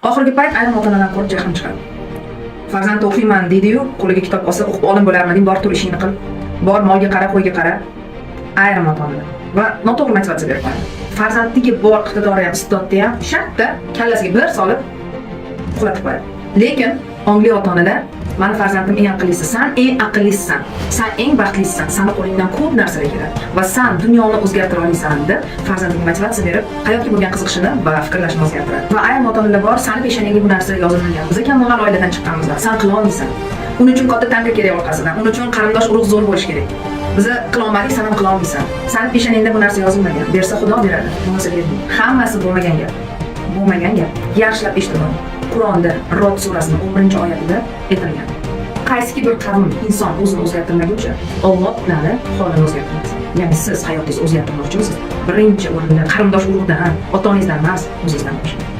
Oxirgi payt ayrim ota-onalardan ko'rib jahlim chiqadi. Farzand o'qiyman deydi-yu, qo'liga kitob olsa, o'qib olim bo'larman deydi, bor tur ishingni qil. Bor molga qara, qo'yga qara. Ayrim ota-onalar va noto'g'ri motivatsiya berib qo'yadi. Farzandniki bor iqtidori ham, iste'dodi ham shartta kallasiga bir solib uxlatib qo'yadi. Lekin ongli ota-onalar: "Mani farzandim eng aqllisi, san eng aqllisisan, san eng baxtlisisan, sani qo'lingdan ko'p narsalar keladi va san dunyoni o'zgartira olasan", deb farzandiga motivatsiya berib, hayotga bo'lgan qiziqishini va fikrlashini o'zgartiradi. Va ayrim ota-onalar bor: "Sani peshonangga bu narsa yozilmagan, biz kambag'al oiladan chiqqanmiz, san qila olmaysan. Uning uchun katta tanka kerak orqasidan, uning uchun qarindosh urug' zo'r bo'lishi kerak. Biza qilolmadik, san ham qila olmaysan. Sani peshonangda bu narsa yozilmagan. Bersa, Xudo beradi, bo'lmasa bermaydi." Hammasi bo'lmagan gap. Bo'lmagan gap. Yaxshilab eshitib oling. Qur'onda Rod surasining 11-oyatida aytilgan. Qaysiki bir qavm inson o'zini o'zgartirmaguncha, Alloh ularni holini o'zgartirmas. Ya'ni siz hayotingizni o'zgartirmoqchimisiz? Birinchi o'rinda qarindosh urug'dan, ota-onangizdan emas, o'zingizdan boshlang.